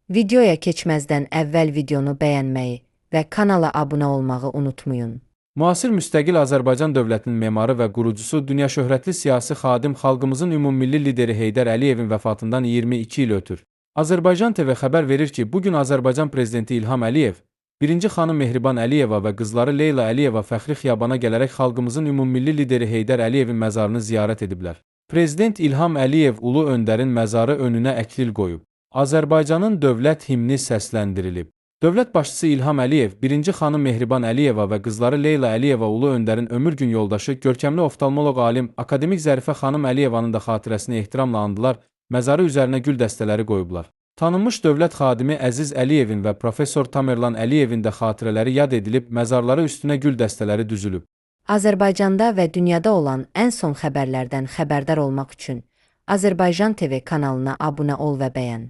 Videoya keçməzdən əvvəl videonu bəyənməyi və kanala abunə olmağı unutmayın. Müasir müstəqil Azərbaycan dövlətinin memarı və qurucusu, dünya şöhrətli siyasi xadim, xalqımızın ümummilli lideri Heydər Əliyevin vəfatından 22 il ötür. Azərbaycan TV xəbər verir ki, bu gün Azərbaycan prezidenti İlham Əliyev, birinci xanım Mehriban Əliyeva və qızları Leyla Əliyeva fəxri xiyabana gələrək xalqımızın ümummilli lideri Heydər Əliyevin məzarını ziyarət ediblər. Prezident İlham Əliyev Ulu Öndərin məzarı önünə əklil qoyub. Azərbaycanın dövlət himni səsləndirilib. Dövlət başçısı İlham Əliyev, birinci xanım Mehriban Əliyeva və qızları Leyla Əliyeva Ulu Öndərin ömür gün yoldaşı, görkəmli oftalmoloq alim, akademik Zərifə xanım Əliyevanın da xatirəsini ehtiramla andılar, məzarı üzərinə gül dəstələri qoyublar. Tanınmış dövlət xadimi Əziz Əliyevin və professor Tamerlan Əliyevin də xatirələri yad edilib, məzarları üstünə gül dəstələri düzülüb. Azərbaycanda və dünyada olan ən son xəbərlərdən xəbərdar olmaq üçün Azərbaycan TV kanalına abunə ol və bəyən.